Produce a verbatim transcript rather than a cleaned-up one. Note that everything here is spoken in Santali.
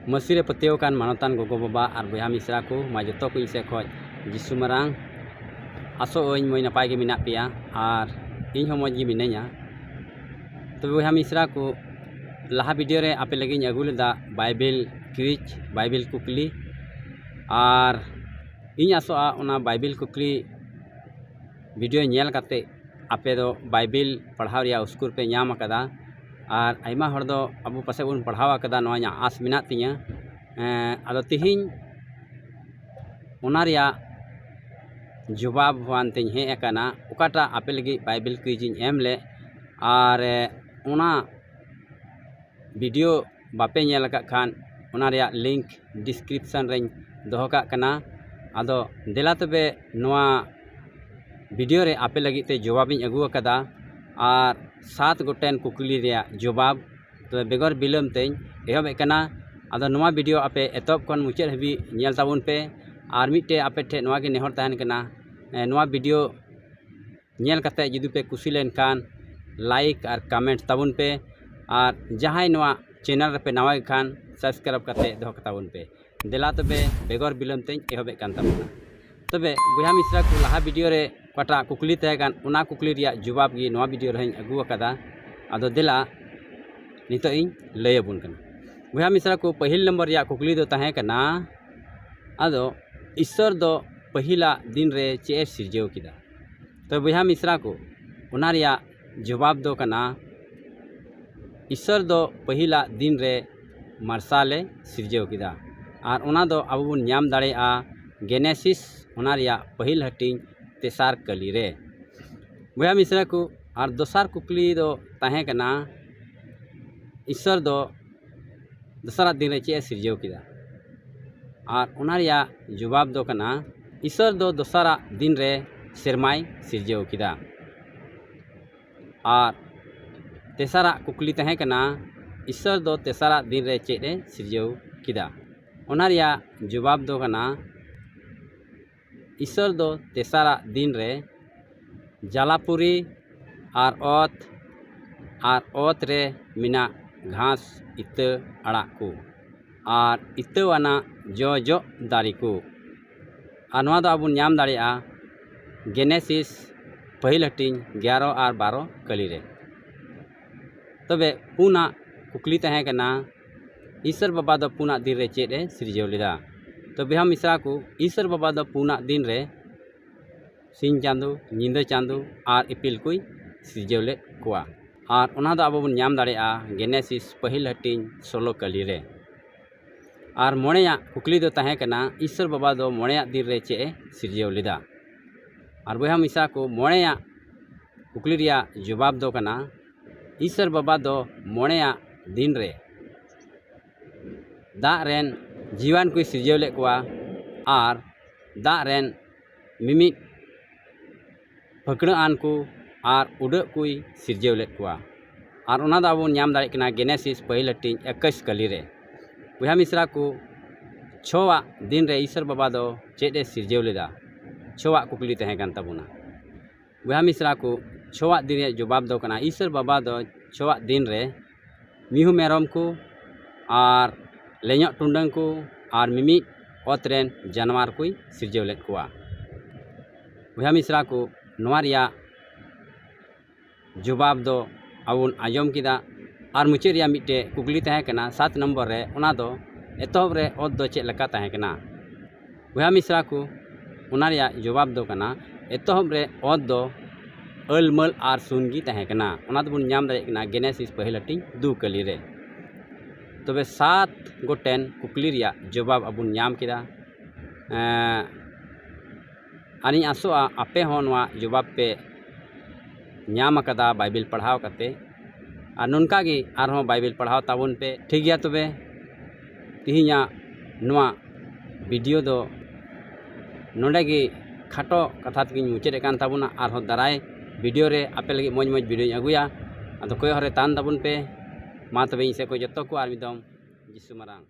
ᱢᱟᱹᱥᱤ ᱨᱮ ᱯᱟᱹᱛᱭᱟᱹᱣ ᱟᱠᱟᱱ ᱢᱟᱱᱚᱛᱟᱱ ᱜᱚᱜᱚ ᱵᱟᱵᱟ ᱟᱨ ᱵᱚᱭᱦᱟ ᱢᱤᱥᱨᱟ ᱠᱚ, ᱢᱟ ᱡᱚᱛᱚ ᱠᱚ ᱤᱧ ᱥᱮᱫ ᱠᱷᱚᱱ ᱡᱤᱥᱩ ᱢᱟᱨᱟᱝ ᱟᱥᱚᱜ ᱟᱹᱧ ᱢᱚᱡᱽ ᱱᱟᱯᱟᱭ ᱜᱮ ᱢᱮᱱᱟᱜ ᱯᱮᱭᱟ ᱟᱨ ᱤᱧ ᱦᱚᱸ ᱢᱚᱡᱽ ᱜᱮ ᱢᱤᱱᱟᱹᱧᱟ᱾ ᱛᱚᱵᱮ ᱵᱚᱭᱦᱟ ᱢᱤᱥᱨᱟ ᱠᱚ, ᱞᱟᱦᱟ ᱵᱷᱤᱰᱤᱭᱳ ᱨᱮ ᱟᱯᱮ ᱞᱟᱹᱜᱤᱫ ᱤᱧ ᱟᱹᱜᱩ ᱞᱮᱫᱟ ᱵᱟᱭᱵᱮᱞ ᱠᱩᱭᱤᱡᱽ, ᱵᱟᱭᱵᱮᱞ ᱠᱩᱠᱞᱤ, ᱟᱨ ᱤᱧ ᱟᱥᱚᱜᱼᱟ ᱚᱱᱟ ᱵᱟᱭᱵᱮᱞ ᱠᱩᱠᱞᱤ ᱵᱷᱤᱰᱤᱭᱳ ᱧᱮᱞ ᱠᱟᱛᱮ ᱟᱯᱮ ᱫᱚ ᱵᱟᱭᱵᱮᱞ ᱯᱟᱲᱦᱟᱣ ᱨᱮᱭᱟᱜ ᱩᱥᱠᱩᱨ ᱯᱮ ᱧᱟᱢ ᱟᱠᱟᱫᱟ᱾ ᱟᱨ ᱟᱭᱢᱟ ᱦᱚᱲ ᱫᱚ ᱟᱵᱚ ᱯᱟᱥᱮᱡ ᱵᱚᱱ ᱯᱟᱲᱦᱟᱣ ᱟᱠᱟᱫᱟ, ᱱᱚᱣᱟ ᱤᱧᱟᱹᱜ ᱟᱸᱥ ᱢᱮᱱᱟᱜ ᱛᱤᱧᱟᱹ᱾ ᱮᱸ, ᱟᱫᱚ ᱛᱤᱦᱤᱧ ᱚᱱᱟ ᱨᱮᱭᱟᱜ ᱡᱚᱵᱟᱵ ᱟᱱᱛᱮᱧ ᱦᱮᱡ ᱟᱠᱟᱱᱟ, ᱚᱠᱟᱴᱟᱜ ᱟᱯᱮ ᱞᱟᱹᱜᱤᱫ ᱵᱟᱭᱵᱮᱞ ᱠᱩᱭᱤᱡᱽ ᱤᱧ ᱮᱢ ᱞᱮᱫ᱾ ᱟᱨ, ᱮ, ᱚᱱᱟ ᱵᱷᱤᱰᱤᱭᱳ ᱵᱟᱯᱮ ᱧᱮᱞ ᱟᱠᱟᱫ ᱠᱷᱟᱱ, ᱚᱱᱟ ᱨᱮᱭᱟᱜ ᱞᱤᱝᱠ ᱰᱤᱥᱠᱨᱤᱯᱥᱚᱱ ᱨᱮᱧ ᱫᱚᱦᱚ ᱠᱟᱜ ᱠᱟᱱᱟ᱾ ᱟᱫᱚ ᱫᱮᱞᱟ ᱛᱚᱵᱮ ᱱᱚᱣᱟ ᱵᱷᱤᱰᱤᱭᱳ ᱨᱮ ᱟᱯᱮ ᱞᱟᱹᱜᱤᱫ ᱛᱮ ᱡᱚᱵᱟᱵᱤᱧ ᱟᱹᱜᱩ ᱟᱠᱟᱫᱟ, ᱟᱨ ᱥᱟᱛ ᱜᱚᱴᱮᱱ ᱠᱩᱠᱞᱤ ᱨᱮᱭᱟᱜ ᱡᱚᱵᱟᱵ᱾ ᱛᱚᱵᱮ ᱵᱮᱜᱚᱨ ᱵᱤᱞᱚᱢ ᱛᱮᱧ ᱮᱦᱚᱵᱮᱫ ᱠᱟᱱᱟ᱾ ᱟᱫᱚ ᱱᱚᱣᱟ ᱵᱷᱤᱰᱤᱭᱳ ᱟᱯᱮ ᱮᱛᱚᱦᱚᱵ ᱠᱷᱚᱱ ᱢᱩᱪᱟᱹᱫ ᱦᱟᱹᱵᱤᱡ ᱧᱮᱞ ᱛᱟᱵᱚᱱ ᱯᱮ᱾ ᱟᱨ ᱢᱤᱫᱴᱮᱡ ᱟᱯᱮ ᱴᱷᱮᱱ ᱱᱚᱣᱟ ᱜᱮ ᱱᱮᱦᱚᱨ ᱛᱟᱦᱮᱱ ᱠᱟᱱᱟ, ᱮ, ᱱᱚᱣᱟ ᱵᱷᱤᱰᱤᱭᱳ ᱧᱮᱞ ᱠᱟᱛᱮ ᱡᱩᱫᱤ ᱯᱮ ᱠᱩᱥᱤ ᱞᱮᱱᱠᱷᱟᱱ, ᱞᱟᱭᱤᱠ ᱟᱨ ᱠᱚᱢᱮᱱᱴ ᱛᱟᱵᱚᱱ ᱯᱮ, ᱟᱨ ᱡᱟᱦᱟᱸᱭ ᱱᱚᱣᱟ ᱪᱮᱱᱮᱞ ᱨᱮᱯᱮ ᱱᱟᱣᱟ ᱜᱮ ᱠᱷᱟᱱ, ᱥᱟᱵᱥᱠᱨᱟᱭᱤᱵ ᱠᱟᱛᱮ ᱫᱚᱦᱚ ᱠᱟᱛᱟᱵᱚᱱ ᱯᱮ᱾ ᱫᱮᱞᱟ ᱛᱚᱵᱮ ᱵᱮᱜᱚᱨ ᱵᱤᱞᱚᱢ ᱛᱮᱧ ᱮᱦᱚᱵᱮᱫ ᱠᱟᱱ ᱛᱟᱵᱚᱱᱟ᱾ ᱛᱚᱵᱮ ᱵᱚᱭᱦᱟ ᱢᱤᱥᱨᱟ ᱠᱚ, ᱞᱟᱦᱟ ᱵᱷᱤᱰᱤᱭᱳ ᱨᱮ ᱚᱠᱟᱴᱟᱜ ᱠᱩᱠᱞᱤ ᱛᱟᱦᱮᱸ ᱠᱟᱱ, ᱚᱱᱟ ᱠᱩᱠᱞᱤ ᱨᱮᱭᱟᱜ ᱡᱚᱵᱟᱵ ᱜᱮ ᱱᱚᱣᱟ ᱵᱷᱤᱰᱤᱭᱳ ᱨᱮᱦᱚᱸᱧ ᱟᱹᱜᱩ ᱟᱠᱟᱫᱟ᱾ ᱟᱫᱚ ᱫᱮᱞᱟ ᱱᱤᱛᱚᱜ ᱤᱧ ᱞᱟᱹᱭ ᱟᱵᱚᱱ ᱠᱟᱱᱟ᱾ ᱵᱚᱭᱦᱟ ᱢᱤᱥᱨᱟ ᱠᱚ, ᱯᱟᱹᱦᱤᱞ ᱱᱚᱢᱵᱚᱨ ᱨᱮᱭᱟᱜ ᱠᱩᱠᱞᱤ ᱫᱚ ᱛᱟᱦᱮᱸ ᱠᱟᱱᱟ, ᱟᱫᱚ ᱤᱥᱥᱚᱨ ᱫᱚ ᱯᱟᱹᱦᱤᱞᱟᱜ ᱫᱤᱱ ᱨᱮ ᱪᱮᱫ ᱮ ᱥᱤᱨᱡᱟᱹᱣ ᱠᱮᱫᱟ? ᱛᱚ ᱵᱚᱭᱦᱟ ᱢᱤᱥᱨᱟ ᱠᱚ, ᱚᱱᱟ ᱨᱮᱭᱟᱜ ᱡᱚᱵᱟᱵ ᱫᱚ ᱠᱟᱱᱟ, ᱤᱥᱥᱚᱨ ᱫᱚ ᱯᱟᱹᱦᱤᱞᱟᱜ ᱫᱤᱱ ᱨᱮ ᱢᱟᱨᱥᱟᱞᱮ ᱥᱤᱨᱡᱟᱹᱣ ᱠᱮᱫᱟ᱾ ᱟᱨ ᱚᱱᱟ ᱫᱚ ᱟᱵᱚ ᱵᱚᱱ ᱧᱟᱢ ᱫᱟᱲᱮᱭᱟᱜᱼᱟ ᱜᱮᱱᱮᱥᱤᱥ, ᱚᱱᱟ ᱨᱮᱭᱟᱜ ᱯᱟᱹᱦᱤᱞ ᱦᱟᱹᱴᱤᱧ ᱛᱮᱥᱟᱨ ᱠᱟᱹᱞᱤ ᱨᱮ᱾ ᱵᱚᱭᱦᱟ ᱢᱤᱥᱨᱟ ᱠᱚ, ᱟᱨ ᱫᱚᱥᱟᱨ ᱠᱩᱠᱞᱤ ᱫᱚ ᱛᱟᱦᱮᱸ ᱠᱟᱱᱟ, ᱤᱥᱥᱚᱨ ᱫᱚ ᱫᱚᱥᱟᱨᱟᱜ ᱫᱤᱱ ᱨᱮ ᱪᱮᱫ ᱮ ᱥᱤᱨᱡᱟᱹᱣ ᱠᱮᱫᱟ? ᱟᱨ ᱚᱱᱟ ᱨᱮᱭᱟᱜ ᱡᱚᱵᱟᱵ ᱫᱚ ᱠᱟᱱᱟ, ᱤᱥᱥᱚᱨ ᱫᱚ ᱫᱚᱥᱟᱨᱟᱜ ᱫᱤᱱ ᱨᱮ ᱥᱮᱨᱢᱟᱭ ᱥᱤᱨᱡᱟᱹᱣ ᱠᱮᱫᱟ᱾ ᱟᱨ ᱛᱮᱥᱟᱨᱟᱜ ᱠᱩᱠᱞᱤ ᱛᱟᱦᱮᱸ ᱠᱟᱱᱟ, ᱤᱥᱥᱚᱨ ᱫᱚ ᱛᱮᱥᱟᱨᱟᱜ ᱫᱤᱱ ᱨᱮ ᱪᱮᱫ ᱮ ᱥᱤᱨᱡᱟᱹᱣ ᱠᱮᱫᱟ? ᱚᱱᱟ ᱨᱮᱭᱟᱜ ᱡᱚᱵᱟᱵ ᱫᱚ ᱠᱟᱱᱟ, ᱤᱥᱥᱚᱨ ᱫᱚ ᱛᱮᱥᱟᱨᱟᱜ ᱫᱤᱱ ᱨᱮ ᱡᱟᱞᱟᱯᱩᱨᱤ ᱟᱨ ᱚᱛ, ᱟᱨ ᱚᱛ ᱨᱮ ᱢᱮᱱᱟᱜ ᱜᱷᱟᱥ, ᱤᱛᱟᱹ, ᱟᱲᱟᱜ ᱠᱚ, ᱟᱨ ᱤᱛᱟᱹᱣᱟᱱᱟᱜ ᱡᱚ ᱡᱚᱜ ᱫᱟᱨᱮ ᱠᱚ᱾ ᱟᱨ ᱱᱚᱣᱟ ᱫᱚ ᱟᱵᱚ ᱵᱚᱱ ᱧᱟᱢ ᱫᱟᱲᱮᱭᱟᱜᱼᱟ ᱜᱮᱱᱮᱥᱤᱥ ᱯᱟᱹᱦᱤᱞ ᱦᱟᱹᱴᱤᱧ ᱮᱜᱟᱨᱚ ᱟᱨ ᱵᱟᱨᱚ ᱠᱟᱹᱞᱤ ᱨᱮ᱾ ᱛᱚᱵᱮ ᱯᱩᱱᱟᱜ ᱠᱩᱠᱞᱤ ᱛᱟᱦᱮᱸ ᱠᱟᱱᱟ, ᱤᱥᱥᱚᱨ ᱵᱟᱵᱟ ᱫᱚ ᱯᱩᱱᱟᱜ ᱫᱤᱱ ᱨᱮ ᱪᱮᱫ ᱮ ᱥᱤᱨᱡᱟᱹᱣ ᱞᱮᱫᱟ? ᱛᱚ ᱵᱚᱭᱦᱟ ᱢᱤᱥᱨᱟ ᱠᱚ, ᱤᱥᱥᱚᱨ ᱵᱟᱵᱟ ᱫᱚ ᱯᱩᱱᱟᱜ ᱫᱤᱱ ᱨᱮ ᱥᱤᱧ ᱪᱟᱸᱫᱚ, ᱧᱤᱫᱟᱹ ᱪᱟᱸᱫᱚ ᱟᱨ ᱤᱯᱤᱞ ᱠᱚᱭ ᱥᱤᱨᱡᱟᱹᱣ ᱞᱮᱫ ᱠᱚᱣᱟ᱾ ᱟᱨ ᱚᱱᱟ ᱫᱚ ᱟᱵᱚ ᱵᱚᱱ ᱧᱟᱢ ᱫᱟᱲᱮᱭᱟᱜᱼᱟ ᱜᱮᱱᱮᱥᱤᱥ ᱯᱟᱹᱦᱤᱞ ᱦᱟᱹᱴᱤᱧ ᱥᱳᱞᱳ ᱠᱟᱹᱞᱤ ᱨᱮ᱾ ᱟᱨ ᱢᱚᱬᱮᱭᱟᱜ ᱠᱩᱠᱞᱤ ᱫᱚ ᱛᱟᱦᱮᱸ ᱠᱟᱱᱟ, ᱤᱥᱥᱚᱨ ᱵᱟᱵᱟ ᱫᱚ ᱢᱚᱬᱮᱭᱟᱜ ᱫᱤᱱ ᱨᱮ ᱪᱮᱫ ᱮ ᱥᱤᱨᱡᱟᱹᱣ ᱞᱮᱫᱟ? ᱟᱨ ᱵᱚᱭᱦᱟ ᱢᱤᱥᱨᱟ ᱠᱚ, ᱢᱚᱬᱮᱭᱟᱜ ᱠᱩᱠᱞᱤ ᱨᱮᱭᱟᱜ ᱡᱚᱵᱟᱵ ᱫᱚ ᱠᱟᱱᱟ, ᱤᱥᱥᱚᱨ ᱵᱟᱵᱟ ᱫᱚ ᱢᱚᱬᱮᱭᱟᱜ ᱫᱤᱱ ᱨᱮ ᱫᱟᱜ ᱨᱮᱱ ᱡᱤᱣᱟᱱ ᱠᱚᱭ ᱥᱤᱨᱡᱟᱹᱣ ᱞᱮᱫ ᱠᱚᱣᱟ ᱟᱨ ᱫᱟᱜ ᱨᱮᱱ ᱢᱤᱢᱤᱫ ᱯᱷᱟᱹᱠᱲᱟᱹ ᱟᱱ ᱠᱚ ᱟᱨ ᱩᱰᱟᱹᱜ ᱠᱚᱭ ᱥᱤᱨᱡᱟᱹᱣ ᱞᱮᱫ ᱠᱚᱣᱟ᱾ ᱟᱨ ᱚᱱᱟ ᱫᱚ ᱟᱵᱚ ᱵᱚᱱ ᱧᱟᱢ ᱫᱟᱲᱮᱭᱟᱜ ᱠᱟᱱᱟ ᱜᱮᱱᱮᱥᱤᱥ ᱯᱟᱹᱦᱤᱞ ᱦᱟᱹᱴᱤᱧ ᱮᱠᱟᱹᱭᱤᱥ ᱠᱟᱹᱞᱤ ᱨᱮ᱾ ᱵᱚᱭᱦᱟ ᱢᱤᱥᱨᱟ ᱠᱚ, ᱪᱷᱚᱣᱟᱜ ᱫᱤᱱ ᱨᱮ ᱤᱥᱥᱚᱨ ᱵᱟᱵᱟ ᱫᱚ ᱪᱮᱫ ᱮ ᱥᱤᱨᱡᱟᱹᱣ ᱞᱮᱫᱟ? ᱪᱷᱚᱣᱟᱜ ᱠᱩᱠᱞᱤ ᱛᱟᱦᱮᱸ ᱠᱟᱱ ᱛᱟᱵᱚᱱᱟ᱾ ᱵᱚᱭᱦᱟ ᱢᱤᱥᱨᱟ ᱠᱚ, ᱪᱷᱚᱣᱟᱜ ᱫᱤᱱ ᱨᱮᱭᱟᱜ ᱡᱚᱵᱟᱵ ᱫᱚ ᱠᱟᱱᱟ, ᱤᱥᱥᱚᱨ ᱵᱟᱵᱟ ᱫᱚ ᱪᱷᱚᱣᱟᱜ ᱫᱤᱱ ᱨᱮ ᱢᱤᱦᱩ ᱢᱮᱨᱚᱢ ᱠᱚ ᱟᱨ ᱞᱮᱧᱚᱜ ᱴᱩᱰᱟᱹᱝ ᱠᱚ ᱟᱨ ᱢᱤᱢᱤᱫ ᱚᱛ ᱨᱮᱱ ᱡᱟᱱᱣᱟᱨ ᱠᱚᱭ ᱥᱤᱨᱡᱟᱹᱣ ᱞᱮᱫ ᱠᱚᱣᱟ᱾ ᱵᱚᱭᱦᱟ ᱢᱤᱥᱨᱟ ᱠᱚ, ᱱᱚᱣᱟ ᱨᱮᱭᱟᱜ ᱡᱚᱵᱟᱵ ᱫᱚ ᱟᱵᱚ ᱵᱚᱱ ᱟᱸᱡᱚᱢ ᱠᱮᱫᱟ᱾ ᱟᱨ ᱢᱩᱪᱟᱹᱫ ᱨᱮᱭᱟᱜ ᱢᱤᱫᱴᱮᱡ ᱠᱩᱠᱞᱤ ᱛᱟᱦᱮᱸ ᱠᱟᱱᱟ ᱥᱟᱛ ᱱᱚᱢᱵᱚᱨ ᱨᱮ, ᱚᱱᱟ ᱫᱚ ᱮᱛᱚᱦᱚᱵ ᱨᱮ ᱚᱛ ᱫᱚ ᱪᱮᱫ ᱞᱮᱠᱟ ᱛᱟᱦᱮᱸ ᱠᱟᱱᱟ? ᱵᱚᱭᱦᱟ ᱢᱤᱥᱨᱟ ᱠᱚ, ᱚᱱᱟ ᱨᱮᱭᱟᱜ ᱡᱚᱵᱟᱵ ᱫᱚ ᱠᱟᱱᱟ, ᱮᱛᱚᱦᱚᱵ ᱨᱮ ᱚᱛ ᱫᱚ ᱟᱹᱞᱢᱟᱹᱞ ᱟᱨ ᱥᱩᱱ ᱜᱮ ᱛᱟᱦᱮᱸ ᱠᱟᱱᱟ᱾ ᱚᱱᱟ ᱫᱚᱵᱚᱱ ᱧᱟᱢ ᱫᱟᱲᱮᱭᱟᱜ ᱠᱟᱱᱟ ᱜᱮᱱᱮᱥᱤᱥ ᱯᱟᱹᱦᱤᱞ ᱦᱟᱹᱴᱤᱧ ᱫᱩ ᱠᱟᱹᱞᱤ ᱨᱮ᱾ ᱛᱚᱵᱮ ᱥᱟᱛ ᱜᱚᱴᱮᱱ ᱠᱩᱠᱞᱤ ᱨᱮᱭᱟᱜ ᱡᱚᱵᱟᱵ ᱟᱵᱚ ᱵᱚᱱ ᱧᱟᱢ ᱠᱮᱫᱟ᱾ ᱮᱸ, ᱟᱨᱤᱧ ᱟᱥᱚᱜᱼᱟ ᱟᱯᱮ ᱦᱚᱸ ᱱᱚᱣᱟ ᱡᱚᱵᱟᱵ ᱯᱮ ᱧᱟᱢ ᱟᱠᱟᱫᱟ ᱵᱟᱭᱵᱮᱞ ᱯᱟᱲᱦᱟᱣ ᱠᱟᱛᱮ᱾ ᱟᱨ ᱱᱚᱝᱠᱟ ᱜᱮ ᱟᱨᱦᱚᱸ ᱵᱟᱭᱵᱮᱞ ᱯᱟᱲᱦᱟᱣ ᱛᱟᱵᱚᱱ ᱯᱮ᱾ ᱴᱷᱤᱠ ᱜᱮᱭᱟ, ᱛᱚᱵᱮ ᱛᱮᱦᱮᱧᱟᱜ ᱱᱚᱣᱟ ᱵᱷᱤᱰᱤᱭᱳ ᱫᱚ ᱱᱚᱰᱮ ᱜᱮ ᱠᱷᱟᱴᱚ ᱠᱟᱛᱷᱟ ᱛᱮᱜᱮᱧ ᱢᱩᱪᱟᱹᱫᱮᱫ ᱠᱟᱱ ᱛᱟᱵᱚᱱᱟ᱾ ᱟᱨᱦᱚᱸ ᱫᱟᱨᱟᱭ ᱵᱷᱤᱰᱤᱭᱳ ᱨᱮ ᱟᱯᱮ ᱞᱟᱹᱜᱤᱫ ᱢᱚᱡᱽ ᱢᱚᱡᱽ ᱵᱷᱤᱰᱤᱭᱳᱧ ᱟᱹᱜᱩᱭᱟ᱾ ᱟᱫᱚ ᱠᱚᱭᱚᱜ ᱦᱚᱨ ᱨᱮ ᱛᱟᱦᱮᱱ ᱛᱟᱵᱚᱱ ᱯᱮ᱾ ᱢᱟ ᱛᱚᱵᱮ ᱤᱧ ᱥᱮᱫ ᱠᱷᱚᱱ ᱡᱚᱛᱚ ᱠᱚ ᱟᱨ ᱢᱤᱫ ᱫᱚᱢ ᱡᱤᱥᱩ ᱢᱟᱨᱟᱝ᱾